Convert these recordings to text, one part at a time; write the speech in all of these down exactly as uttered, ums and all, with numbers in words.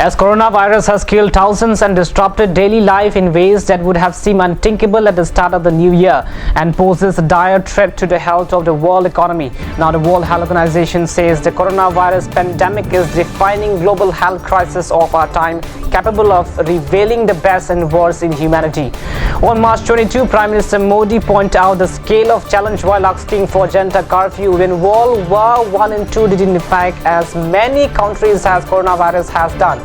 As coronavirus has killed thousands and disrupted daily life in ways that would have seemed unthinkable at the start of the new year and poses a dire threat to the health of the world economy. Now, the World Health Organization says the coronavirus pandemic is defining global health crisis of our time, capable of revealing the best and worst in humanity. On March twenty-two, Prime Minister Modi pointed out the scale of challenge while asking for Janta curfew when World War One and Two didn't impact as many countries as coronavirus has done.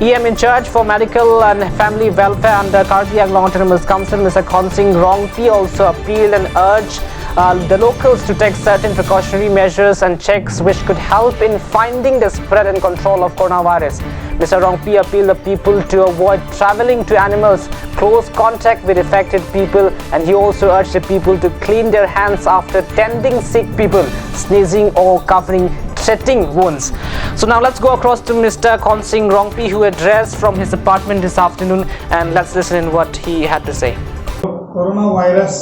E M in charge for medical and family welfare under Karbi Anglong Autonomous Council, Mister Khonsing Rongpi, also appealed and urged uh, the locals to take certain precautionary measures and checks which could help in finding the spread and control of coronavirus. Mister Rongpi appealed the people to avoid traveling to animals close contact with affected people, and he also urged the people to clean their hands after tending sick people, sneezing or coughing, treating wounds. So now let's go across to Mister Khonsing Rongpi, who addressed from his apartment this afternoon, and let's listen in what he had to say. Coronavirus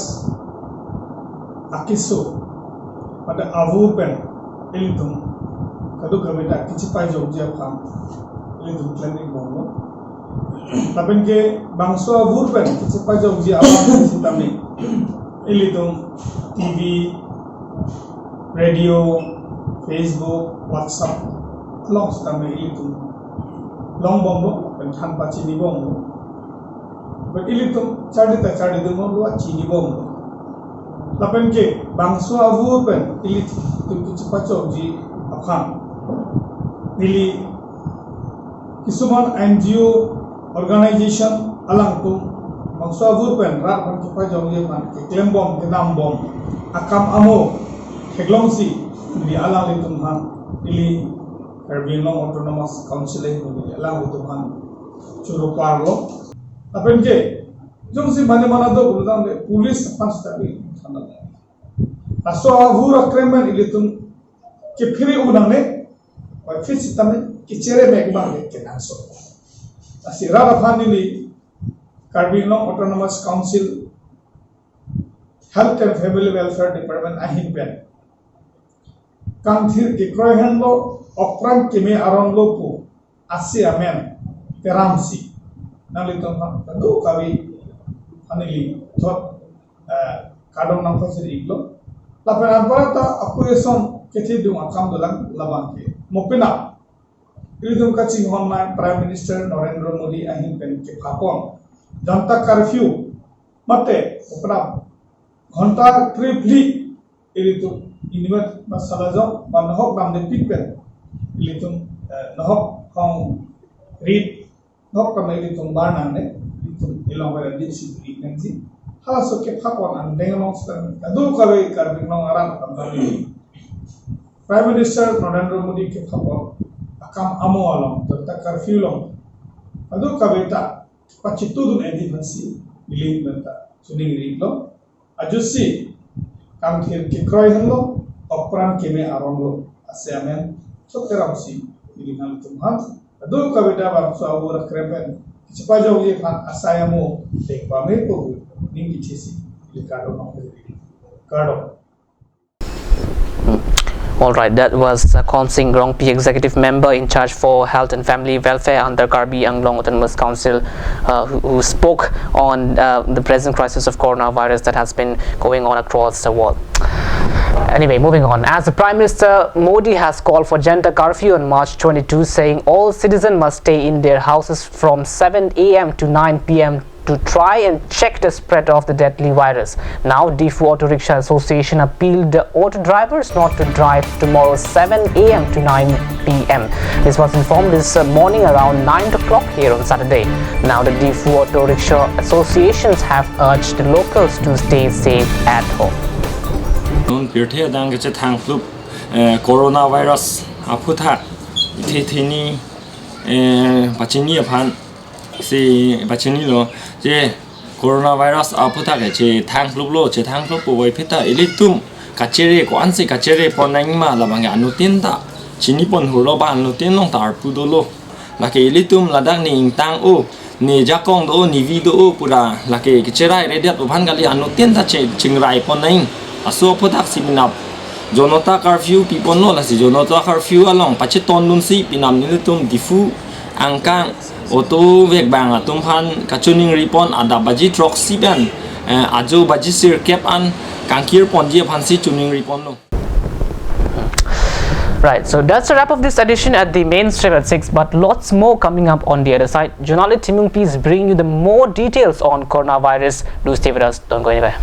akiso pada avu pen ilitum kadokave ta kachepajokji aphan ilitum klem-ik bomlo. Lapen ke bangso avu pen kachepajokji aphan sitame ilitum T V, radio, Facebook, WhatsApp along sitame ilitum long bomlo, pen than pachini bomlo. But ilitum charli ta charlidun bomlo, chini bomlo. Lapen ke bangso avu pen ilitum kachepajokji aphan neli kisuman N G O organization alangtum bangso avu pen rat aphan kachepajokji aphan keklem bom, kedam bom akam amo theklongsi neli alanglitum aphan, neli Karbi Anglong Autonomous Council neli alanglitum aphan choro parlo. Lapen ke jongsi mane mana do pulo tangte police aphan sitame than-iklo. Laso avu akrem pen ilitum kephere-o nangne, oi, phit sitame kechere mek bang le kenangsot. Lasi rat aphan neli Karbi Anglong Autonomous Council Health and Family Welfare Department ahin pen kangthir kekroi henlo, okpran keme aron lo pu ase amen teramsi nanglitum aphan kadokave aphan neli thot, eh, kardom nangpachini-iklo. Lapen anparta aphu eson kethedung akam dolang labang ke mo penap ilitum kachinghon nai Prime Minister Narendra Modi ahin pen kephapon Janta Curfew mate mo penap ghonta krephli ilitum inimet masalajong ba nohok damde pik pen ilitum, eh, nohok hong rit, nohok tame ilitum bar nangne, ilitum ilong pen dipsi duri nangji. Halaso kephapon angdeng along sitame kadokave Karbi Anglong arat aphan kami Prime Minister Narendra Modi kephapon akam amo along, Janta Curfew along kadokave ta pachitudun-ikji aphansi neli penta choningri-iklo. Ajoksi kangthir kekroi henlo, okpran keme aron lo ase amen thot teramsi neli nanglitum aphan kadokave ta bangso avu akrem pen kachepajokji aphan asai amo thek pame pu ning kechesi neli kardom nangpachini. Kardom. All right, that was uh, Khonsing Rongpi, Executive Member in charge for Health and Family Welfare under Karbi Anglong Autonomous Council, uh, who, who spoke on uh, the present crisis of coronavirus that has been going on across the world. Anyway, moving on. As the Prime Minister Modi has called for Janta Curfew on March twenty-two, saying all citizens must stay in their houses from seven a m to nine p m to try and check the spread of the deadly virus. Now, Diphu Auto Rickshaw Association appealed the auto drivers not to drive tomorrow seven a m to nine p m. This was informed this uh, morning around nine o'clock here on Saturday. Now, the Diphu Auto Rickshaw Associations have urged the locals to stay safe at home. Non pirthe adang kachethangplup, eh, coronavirus aphuthak ithi thini, eh, pachini aphan si pachinilo, je coronavirus aphuthak ke chethangpluplo, chethangplup puvoiphit ta ilitum kachere ko-ansi kachere pon nangma labang ke anuttin ta chinipon hurlo ba anuttin along ta arpu dolo. Lake ilitum ladak ne ingtang-o, ne jakong do-o, ne vi do-o pura lake kecherairedet aphan kali, anuttin ta che-, chingraipon nang. Laso aphuthak si pinap Janata Curfew piponlo, lasi Janata Curfew along pachetondunsi pinap nelitum Diphu Angkang auto vek abang atum aphan kachiningri pon adap baji throksi pen, eh, ajo baji sirkep an kangkir ponji aphansi chiningri ponlo. Right, so that's a wrap of this edition at the Mainstream at six, but lots more coming up on the other side. Jonali Timungpi is bringing you the more details on coronavirus. Do stay with us, don't go anywhere.